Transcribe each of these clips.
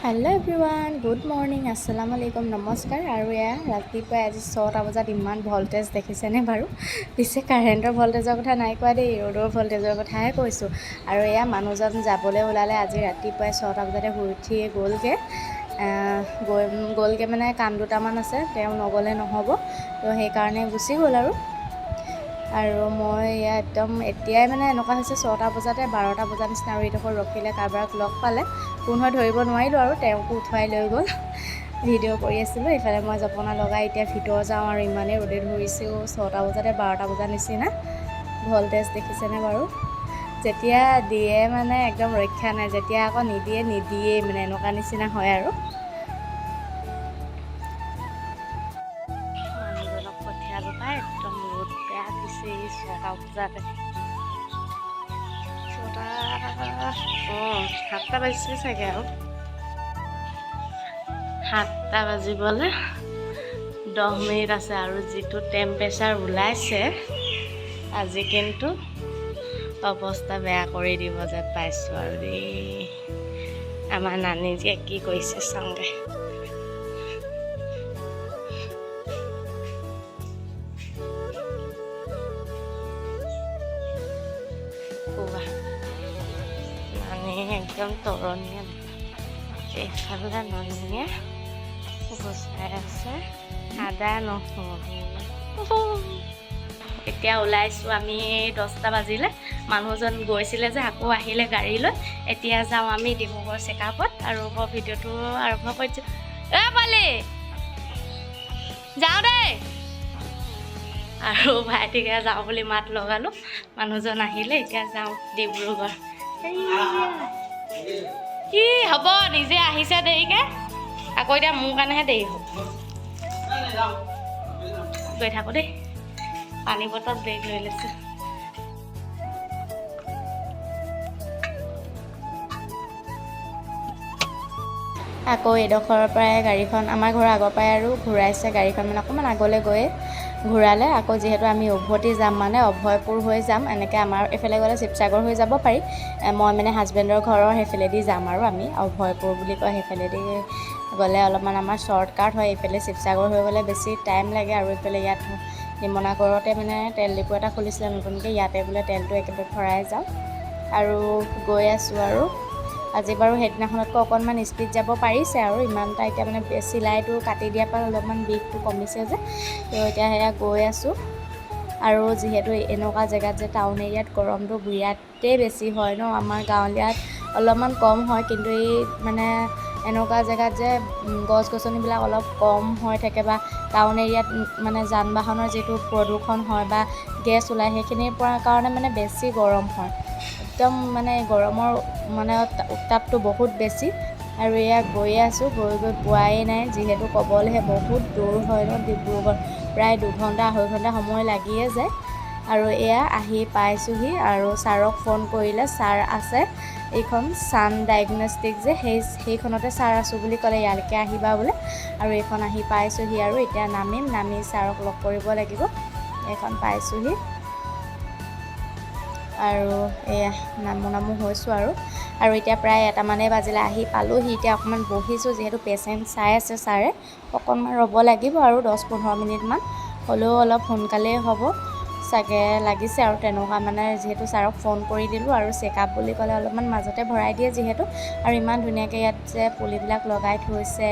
Hello' everyone, good morning, আসসালামু আলাইকুম, নমস্কাৰ। আৰু এয়া ৰাতিপুৱাই আজি 6টা বজাত ইমান ভল্টেজ দেখিছেনে বাৰু? পিছে কাৰেণ্টৰ ভল্টেজৰ কথা নাই কোৱা দেই, ৰ'দৰ ভল্টেজৰ কথাহে কৈছোঁ। আৰু এয়া মানুহজন যাবলৈ ওলালে। আজি ৰাতিপুৱাই 6টা বজাতে শুই উঠিয়ে গ'লগৈ। গৈ গ'লগৈ মানে কাম দুটামান আছে, তেওঁ নগ'লে নহ'ব, তো সেইকাৰণে গুচি গ'ল। আৰু আৰু মই এয়া একদম এতিয়াই মানে এনেকুৱা হৈছে, 6টা বজাতে 12টা বজাৰ নিচিনা। আৰু এইডোখৰ ৰখিলে, কাৰোবাক লগ পালে, কোন হয় ধৰিব নোৱাৰিলোঁ আৰু তেওঁকো উঠুৱাই লৈ গ'ল। ভিডিঅ' কৰি আছিলোঁ। এইফালে মই জপনা লগাই এতিয়া ভিতৰ যাওঁ। আৰু ইমানেই ৰ'দে ধৰিছেও, 6টা বজাতে 12টা বজাৰ নিচিনা ভল্টেজ দেখিছেনে বাৰু? যেতিয়া দিয়ে মানে একদম ৰক্ষা নাই, যেতিয়া আকৌ নিদিয়ে নিদিয়েই, মানে এনেকুৱা নিচিনা হয়। আৰু মানুহজনক পঠিয়ালোঁ পাই। একদম ৰ'দ বেয়া দিছে এই 6টা বজাতে। 6টা, অঁ, 7টা বাজিছে চাগে। আৰু 7টা বাজিবলৈ 10 মিনিট আছে। আৰু যিটো টেম্পাৰেচাৰ ওলাইছে আজি, কিন্তু অৱস্থা বেয়া কৰি দিব যেন পাইছোঁ আৰু দেই। আমাৰ নানীজীয়ে কি কৰিছে চাওঁগে। কোৱা নানী একদম তৰণীয়া। এইফালে নানীয়ে গুচাই আছে আদা নহৰু। এতিয়া ওলাইছোঁ আমি, 10টা বাজিলে। মানুহজন গৈছিলে যে, আকৌ আহিলে গাড়ী লৈ। এতিয়া যাওঁ আমি ডিব্ৰুগড় চেকআপত। আৰু মই ভিডিঅ'টো আৰম্ভ কৰিছোঁ। এ পোৱালি, যাওঁ দেই। আৰু ভাইটিকে যাওঁ বুলি মাত লগালোঁ, মানুহজন আহিলে। এতিয়া যাওঁ ডিব্ৰুগড়। এইয়া। কি হ'ব, নিজে আহিছে দেৰিকে, আকৌ এতিয়া মোৰ কাৰণেহে দেৰি হ'ব। গৈ থাকোঁ দেই। পানী বটল বেগ লৈ লৈছোঁ। আকৌ এইডোখৰৰ পৰাই গাড়ীখন আমাৰ ঘৰৰ আগৰ পৰাই আৰু ঘূৰাইছে গাড়ীখন, মানে অকণমান আগলৈ গৈয়ে ঘূৰালে। আকৌ যিহেতু আমি উভতি যাম, মানে অভয়পুৰ হৈ যাম। এনেকৈ আমাৰ এইফালে গ'লে শিৱসাগৰ হৈ যাব পাৰি। মই মানে হাজবেণ্ডৰ ঘৰৰ সেইফালেদি যাম আৰু আমি অভয়পুৰ বুলি কয়, সেইফালেদি গ'লে অলপমান আমাৰ শ্বৰ্টকাট হয়। এইফালে শিৱসাগৰ হৈ গ'লে বেছি টাইম লাগে। আৰু এইফালে ইয়াত নিমনাগড়তে মানে তেল ডিপু এটা খুলিছিলে নতুনকৈ, ইয়াতে বোলে তেলটো একেবাৰে ভৰাই যাওঁ। আৰু গৈ আছোঁ। আৰু আজি বাৰু সেইদিনাখনতকৈ অকণমান স্পীড যাব পাৰিছে। আৰু ইমান এটা এতিয়া মানে চিলাইটো কাটি দিয়াৰ পৰা অলপমান বিষটো কমিছে যে, তো এতিয়া সেয়া গৈ আছোঁ। আৰু যিহেতু এনেকুৱা জেগাত যে টাউন এৰিয়াত গৰমটো বিৰাটেই বেছি হয় ন। আমাৰ গাঁৱলীয়াত অলপমান কম হয়, কিন্তু এই মানে এনেকুৱা জেগাত যে গছ গছনিবিলাক অলপ কম হৈ থাকে বা টাউন এৰিয়াত মানে যান বাহনৰ যিটো প্ৰদূষণ হয় বা গেছ ওলায়, সেইখিনিৰ পৰা কাৰণে মানে বেছি গৰম হয়। একদম মানে গৰমৰ মানে উত্তাপটো বহুত বেছি। আৰু এয়া গৈয়ে আছোঁ, গৈ গৈ পোৱাই নাই। যিহেতু ক'বলৈহে বহুত দূৰ হয় ন ডিব্ৰুগড়, প্ৰায় 2 ঘণ্টা 2.5 ঘণ্টা সময় লাগিয়ে যায়। আৰু এয়া আহি পাইছোঁহি। আৰু ছাৰক ফোন কৰিলে, ছাৰ আছে এইখন ছান ডায়েগনষ্টিক যে, সেইখনতে ছাৰ আছোঁ বুলি ক'লে, ইয়ালৈকে আহিবা বোলে। আৰু এইখন আহি পাইছোঁহি। আৰু এতিয়া নামিম, নামি ছাৰক লগ কৰিব লাগিব। এইখন পাইছোঁহি আৰু এয়া নামো নামো হৈছোঁ। আৰু আৰু এতিয়া প্ৰায় এটামানেই বাজিলে, আহি পালোঁহি। এতিয়া অকণমান বহিছোঁ, যিহেতু পেচেণ্ট চাই আছে ছাৰে, অকণমান ৰ'ব লাগিব আৰু 10-15 মিনিটমান। হ'লেও অলপ সোনকালেই হ'ব চাগে লাগিছে আৰু তেনেকুৱা মানে, যিহেতু ছাৰক ফোন কৰি দিলোঁ আৰু চেকআপ বুলি ক'লে অলপমান মাজতে ভৰাই দিয়ে যিহেতু। আৰু ইমান ধুনীয়াকৈ ইয়াত যে পুলিবিলাক লগাই থৈছে,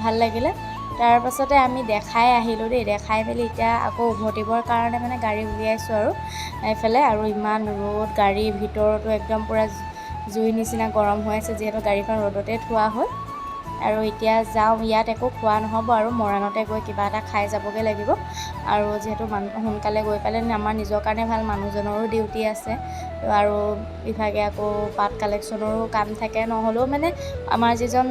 ভাল লাগিলে। তাৰপাছতে আমি দেখাই আহিলোঁ দেই। দেখাই মেলি এতিয়া আকৌ উভতিবৰ কাৰণে মানে গাড়ী উলিয়াইছোঁ। আৰু এইফালে আৰু ইমান ৰ'দ, গাড়ীৰ ভিতৰতো একদম পূৰা জুই নিচিনা গৰম হৈ আছে, যিহেতু গাড়ীখন ৰ'দতে থোৱা হ'ল। আৰু এতিয়া যাওঁ, ইয়াত একো খোৱা নহ'ব আৰু মৰাণতে গৈ কিবা এটা খাই যাবগৈ লাগিব। আৰু যিহেতু মানুহ সোনকালে গৈ পালে আমাৰ নিজৰ কাৰণে ভাল, মানুহজনৰো ডিউটি আছে আৰু ইভাগে আকৌ পাত কালেকশ্যনৰো কাম থাকে। নহ'লেও মানে আমাৰ যিজন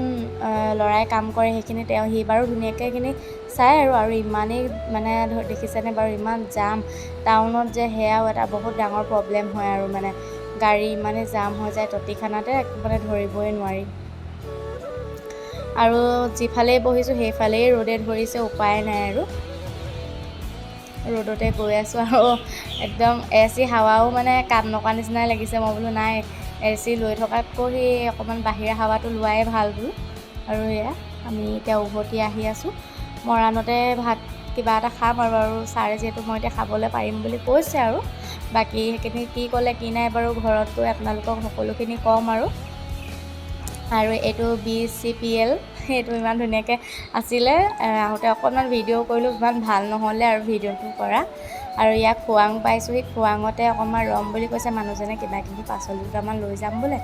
ল'ৰাই কাম কৰে সেইখিনি তেওঁ সি বাৰু ধুনীয়াকৈ সেইখিনি চায়। আৰু আৰু ইমানেই মানে দেখিছেনে বাৰু ইমান জাম টাউনত যে, সেয়াও এটা বহুত ডাঙৰ প্ৰব্লেম হয়। আৰু মানে গাড়ী ইমানেই জাম হৈ যায় ততিখানাতে, মানে ধৰিবই নোৱাৰি। আৰু যিফালেই বহিছোঁ সেইফালেই ৰ'দে ধৰিছে, উপায় নাই। আৰু ৰ'দতে গৈ আছোঁ আৰু একদম এ চি হাৱাও মানে কাম নকৰা নিচিনাই লাগিছে। মই বোলো নাই, এ চি লৈ থকাতকৈ সেই অকণমান বাহিৰা হাৱাটো লোৱাই ভাল বোলো। আৰু এয়া আমি এতিয়া উভতি আহি আছোঁ। মৰাণতে ভাত কিবা এটা খাম আৰু আৰু ছাৰে যিহেতু মই এতিয়া খাবলৈ পাৰিম বুলি কৈছে আৰু বাকী সেইখিনি কি ক'লে কি নাই বাৰু ঘৰত গৈ আপোনালোকক সকলোখিনি ক'ম আৰু। আৰু এইটো BCPL, সেইটো ইমান ধুনীয়াকৈ আছিলে। আহোঁতে অকণমান ভিডিঅ' কৰিলোঁ, ইমান ভাল নহ'লে আৰু ভিডিঅ'টো কৰা। আৰু ইয়াক খোৱাং পাইছোঁহি, খোৱাঙতে অকণমান ৰ'ম বুলি কৈছে মানুহজনে, কিবা কিবি পাচলি দুটামান লৈ যাম বোলে,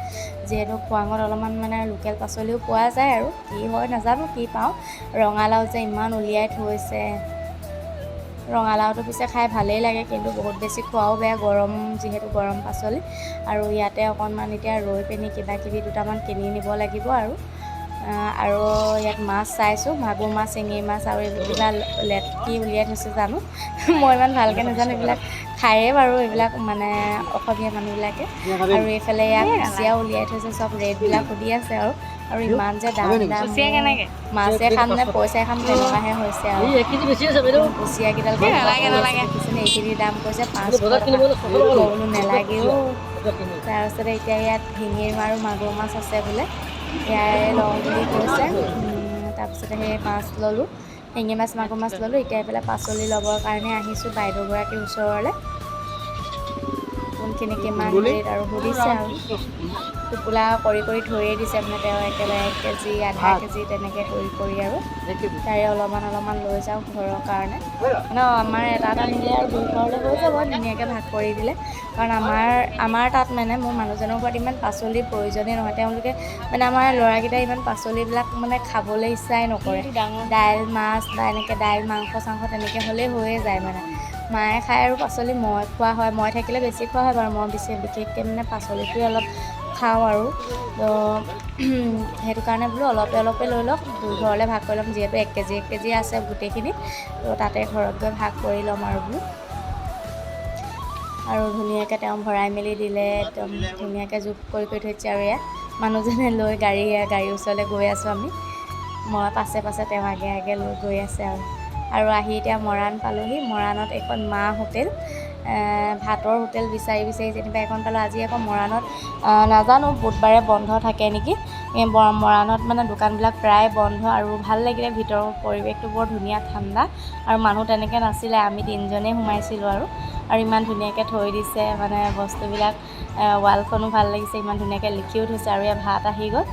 যিহেতু খোৱাঙত অলপমান মানে লোকেল পাচলিও পোৱা যায় আৰু কি হয় নাজানো কি পাওঁ। ৰঙালাও যে ইমান উলিয়াই থৈছে, ৰঙালাওটো পিছে খাই ভালেই লাগে, কিন্তু বহুত বেছি খোৱাও বেয়া, গৰম যিহেতু গৰম পাচলি। আৰু ইয়াতে অকণমান এতিয়া ৰৈ পিনি কিবা কিবি দুটামান কিনি নিব লাগিব আৰু। আৰু ইয়াত মাছ চাইছোঁ, মাগুৰ মাছ, শিঙি মাছ আৰু এইবোৰ কিবা লেটকি উলিয়াই থৈছে জানো, মই ইমান ভালকৈ নাজানো, এইবিলাক খায়েই বাৰু এইবিলাক মানে অসমীয়া মানুহবিলাকে। আৰু এইফালে ইয়াত কুচিয়া উলিয়াই থৈছে, চব ৰেটবিলাক সুধি আছে আৰু। আৰু ইমান যে দাম দাম, মাছে খাম নে পইচাই খাম তেনেকুৱাহে হৈছে আৰু। কুচিয়াকেইডাল দেখিছেনে, এইখিনি দাম কৈছে 500 টকা, বোলো নেলাগেও। তাৰপিছতে এতিয়া ইয়াত শিঙি আৰু মাগুৰ মাছ আছে বোলে, ইয়াৰে লওঁ বুলি কৈছে। তাৰপিছতে সেই মাছ ল'লোঁ, শিঙি মাছ মাগুৰ মাছ ল'লোঁ। এতিয়া এইফালে পাচলি ল'বৰ কাৰণে আহিছোঁ বাইদেউগৰাকীৰ ওচৰলৈ, কোনখিনি কিমান ৰেট আৰু সুধিছে আৰু। টোপোলা কৰি কৰি থৈয়ে দিছে মানে তেওঁ, একেবাৰে 1 কেজি আধা কেজি তেনেকৈ কৰি কৰি আৰু তাৰে অলপমান অলপমান লৈ যাওঁ ঘৰৰ কাৰণে। মানে আমাৰ এটা এটা নিলে আৰু দুই ঘৰলৈ হৈ যাব ধুনীয়াকৈ ভাগ কৰি দিলে। কাৰণ আমাৰ তাত মানে মোৰ মানুহজনৰ ঘৰত ইমান পাচলিৰ প্ৰয়োজনেই নহয়, তেওঁলোকে মানে আমাৰ ল'ৰাকেইটাই ইমান পাচলিবিলাক মানে খাবলৈ ইচ্ছাই নকৰে। দাইল মাছ বা এনেকৈ দাইল মাংস চাংস তেনেকৈ হ'লেই হৈয়ে যায় মানে। মায়ে খায় আৰু পাচলি মই খোৱা হয়, মই থাকিলে বেছি খোৱা হয় বাৰু, মই বেছি বিশেষকৈ মানে পাচলিটোৱে অলপ খাওঁ আৰু। তো সেইটো কাৰণে বোলো অলপে অলপে লৈ লওক, দুই ঘৰলৈ ভাগ কৰি ল'ম, যিহেতু 1 কেজি 1 কেজি আছে গোটেইখিনি, তো তাতে ঘৰত গৈ ভাগ কৰি ল'ম আৰু বোলো। আৰু ধুনীয়াকৈ তেওঁ ভৰাই মেলি দিলে, একদম ধুনীয়াকৈ জোখ কৰি কৰি থৈছে। আৰু এয়া মানুহজনে লৈ গাড়ীৰ ওচৰলৈ গৈ আছোঁ আমি, মই পাছে পাছে তেওঁ আগে আগে লৈ গৈ আছে আৰু। আৰু আহি এতিয়া মৰাণ পালোহি, মৰাণত এখন মা হোটেল, ভাতৰ হোটেল বিচাৰি বিচাৰি যেনিবা এখন পালোঁ। আজি আকৌ মৰাণত নাজানো বুধবাৰে বন্ধ থাকে নেকি, মৰাণত মানে দোকানবিলাক প্ৰায় বন্ধ। আৰু ভাল লাগিলে, ভিতৰৰ পৰিৱেশটো বৰ ধুনীয়া, ঠাণ্ডা আৰু মানুহ তেনেকৈ নাছিলে, আমি তিনিজনেই সোমাইছিলোঁ আৰু। আৰু ইমান ধুনীয়াকৈ থৈ দিছে মানে বস্তুবিলাক, ৱালখনো ভাল লাগিছে, ইমান ধুনীয়াকৈ লিখিও থৈছে। আৰু ইয়াত ভাত আহি গ'ল,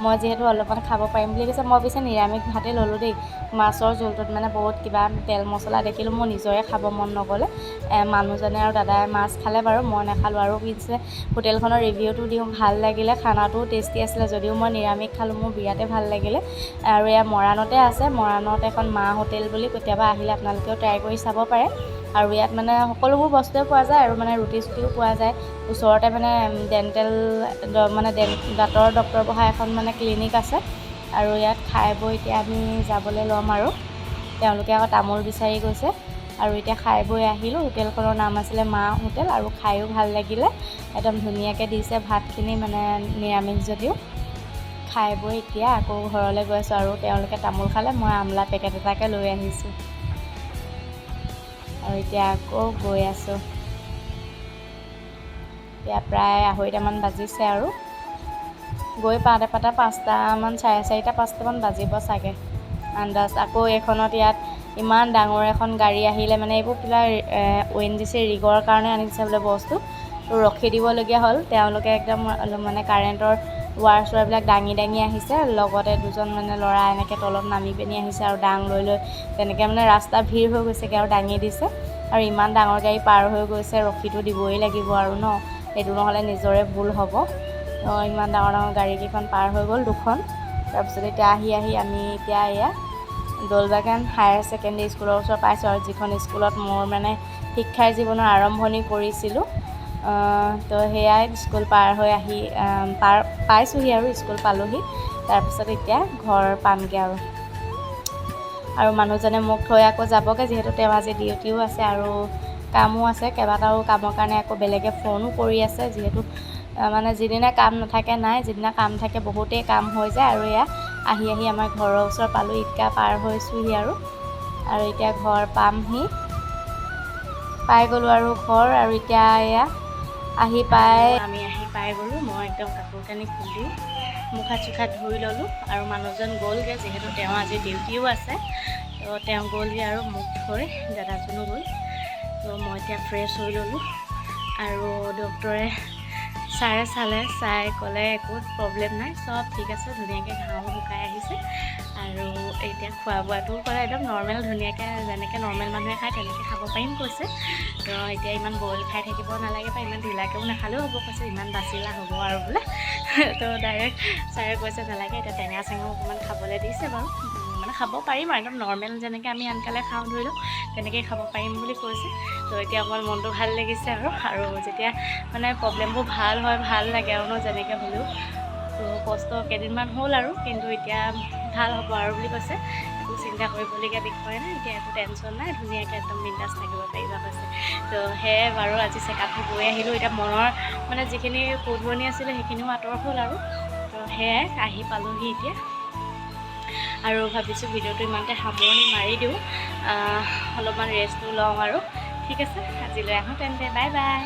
মই যিহেতু অলপমান খাব পাৰিম বুলি কৈছে, মই পিছে নিৰামিষ ভাতেই ল'লোঁ দেই। মাছৰ জোলটোত মানে বহুত কিবা তেল মছলা দেখিলোঁ, মোৰ নিজৰে খাব মন নগ'লে। মানুহজনে আৰু দাদাই মাছ খালে বাৰু, মই নাখালোঁ। আৰু পিছে হোটেলখনৰ ৰিভিউটো দিওঁ, ভাল লাগিলে, খানাটোও টেষ্টি আছিলে, যদিও মই নিৰামিষ খালোঁ, মোৰ বিৰাটেই ভাল লাগিলে। আৰু এয়া মৰাণতে আছে, মৰাণত এখন মা হোটেল বুলি, কেতিয়াবা আহিলে আপোনালোকেও ট্ৰাই কৰি চাব পাৰে। আৰু ইয়াত মানে সকলোবোৰ বস্তুৱে পোৱা যায় আৰু মানে ৰুটি চুটিও পোৱা যায়। ওচৰতে মানে ডেণ্টেল মানে দাঁতৰ ডক্টৰ বহা এখন মানে ক্লিনিক আছে। আৰু ইয়াত খাই বৈ এতিয়া আমি যাবলৈ ল'ম আৰু। তেওঁলোকে আকৌ তামোল বিচাৰি গৈছে। আৰু এতিয়া খাই বৈ আহিলোঁ। হোটেলখনৰ নাম আছিলে মা হোটেল আৰু খায়ো ভাল লাগিলে, একদম ধুনীয়াকৈ দিছে ভাতখিনি, মানে নিৰামিষ যদিও। খাই বৈ এতিয়া আকৌ ঘৰলৈ গৈ আছোঁ। আৰু তেওঁলোকে তামোল খালে, মই আমলা পেকেট এটাকে লৈ আহিছোঁ। আৰু এতিয়া আকৌ গৈ আছোঁ। এতিয়া প্ৰায় 2:30মান বাজিছে আৰু গৈ পাওঁতে পাওঁতে 5টামান, 4:30 5টামান বাজিব চাগে আন্দাজ। আকৌ এইখনত ইয়াত ইমান ডাঙৰ এখন গাড়ী আহিলে, মানে এইবোৰ কিবা ONGC ৰিগৰ কাৰণে আনিছে বোলে বস্তু, তো ৰখি দিবলগীয়া হ'ল। তেওঁলোকে একদম মানে কাৰেণ্টৰ ৱাৰ চোৱাৰবিলাক দাঙি দাঙি আহিছে, লগতে দুজন মানে ল'ৰা এনেকৈ তলত নামি পিনি আহিছে আৰু দাং লৈ লৈ তেনেকৈ মানে ৰাস্তা ভিৰ হৈ গৈছেগৈ আৰু দাঙি দিছে। আৰু ইমান ডাঙৰ গাড়ী পাৰ হৈ গৈছে, ৰখিতো দিবই লাগিব আৰু ন, সেইটো নহ'লে নিজৰে ভুল হ'ব। তো ইমান ডাঙৰ ডাঙৰ গাড়ীকেইখন পাৰ হৈ গ'ল দুখন। তাৰপিছত এতিয়া আহি আহি আমি এতিয়া এয়া দৌলবাগান হায়াৰ ছেকেণ্ডেৰী স্কুলৰ ওচৰ পাইছোঁ আৰু যিখন স্কুলত মোৰ মানে শিক্ষাৰ জীৱনৰ আৰম্ভণি কৰিছিলোঁ। তো সেয়াই স্কুল পাৰ হৈ আহি পাৰ পাইছোঁহি আৰু স্কুল পালোঁহি। তাৰপিছত এতিয়া ঘৰ পামগৈ আৰু। আৰু মানুহজনে মোক থৈ আকৌ যাবগৈ, যিহেতু তেওঁ আজি ডিউটিও আছে আৰু কামো আছে, কেইবাটাও কামৰ কাৰণে আকৌ বেলেগে ফোনো কৰি আছে। যিহেতু মানে যিদিনা কাম নাথাকে নাই, যিদিনা কাম থাকে বহুতেই কাম হৈ যায়। আৰু এয়া আহি আহি আমাৰ ঘৰৰ ওচৰ পালোঁ, ঈদগাহ পাৰ হৈছোঁহি আৰু। আৰু এতিয়া ঘৰ পামহি, পাই গ'লোঁ আৰু ঘৰ। আৰু এতিয়া এয়া আহি পাই আমি আহি পাই গ'লোঁ। মই একদম কাপোৰ কানি খুলি মুখ হাত চুখ হাত ধুই ল'লোঁ আৰু মানুহজন গ'লগৈ, যিহেতু তেওঁ আজি ডিউটিও আছে। তো তেওঁ গ'লগৈ আৰু মোক থৈ দাদাজনো গ'ল। তো মই এতিয়া ফ্ৰেছ হৈ ল'লোঁ আৰু ডক্টৰে ছাৰে চালে, চাই ক'লে একো প্ৰব্লেম নাই, চব ঠিক আছে, ধুনীয়াকৈ ঘাঁও শুকাই আহিছে। আৰু এতিয়া খোৱা বোৱাটোও ক'লে একদম নৰ্মেল, ধুনীয়াকৈ যেনেকৈ নৰ্মেল মানুহে খায় তেনেকৈ খাব পাৰিম কৈছে। তো এতিয়া ইমান বইল খাই থাকিব নালাগে বা ইমান ঢিলাকৈও নাখালেও হ'ব কৈছে, ইমান বাচিলা হ'ব আৰু বোলে। তো ডাইৰেক্ট ছাৰে কৈছে নালাগে, এতিয়া টেঙা চেঙাও অকণমান খাবলৈ দিছে বাৰু, মানে খাব পাৰিম আৰু একদম নৰ্মেল যেনেকৈ আমি আনকালে খাওঁ ধৰি লওক তেনেকৈয়ে খাব পাৰিম বুলি কৈছে। তো এতিয়া অকণমান মনটো ভাল লাগিছে আৰু আৰু যেতিয়া মানে প্ৰব্লেমবোৰ ভাল হয় ভাল লাগে আৰু ন, যেনেকৈ হ'লেও। তো কষ্ট কেইদিনমান হ'ল আৰু, কিন্তু এতিয়া ভাল হ'ব আৰু বুলি কৈছে। একো চিন্তা কৰিবলগীয়া বিষয় নাই, এতিয়া একো টেনশ্যন নাই, ধুনীয়াকৈ একদম বিন্দাছ থাকিব পাৰিবা কৈছে। তো সেয়াই বাৰু আজি চেকআপটো গৈ আহিলোঁ। এতিয়া মনৰ মানে যিখিনি কুদবনি আছিলে সেইখিনিও আঁতৰ হ'ল আৰু। তো সেয়াই আহি পালোহি এতিয়া আৰু ভাবিছোঁ ভিডিঅ'টো ইমানতে সামৰণি মাৰি দিওঁ, অলপমান ৰেষ্টটো লওঁ আৰু। ঠিক আছে, আজিলৈ আহোঁ তেন্তে, বাই বাই।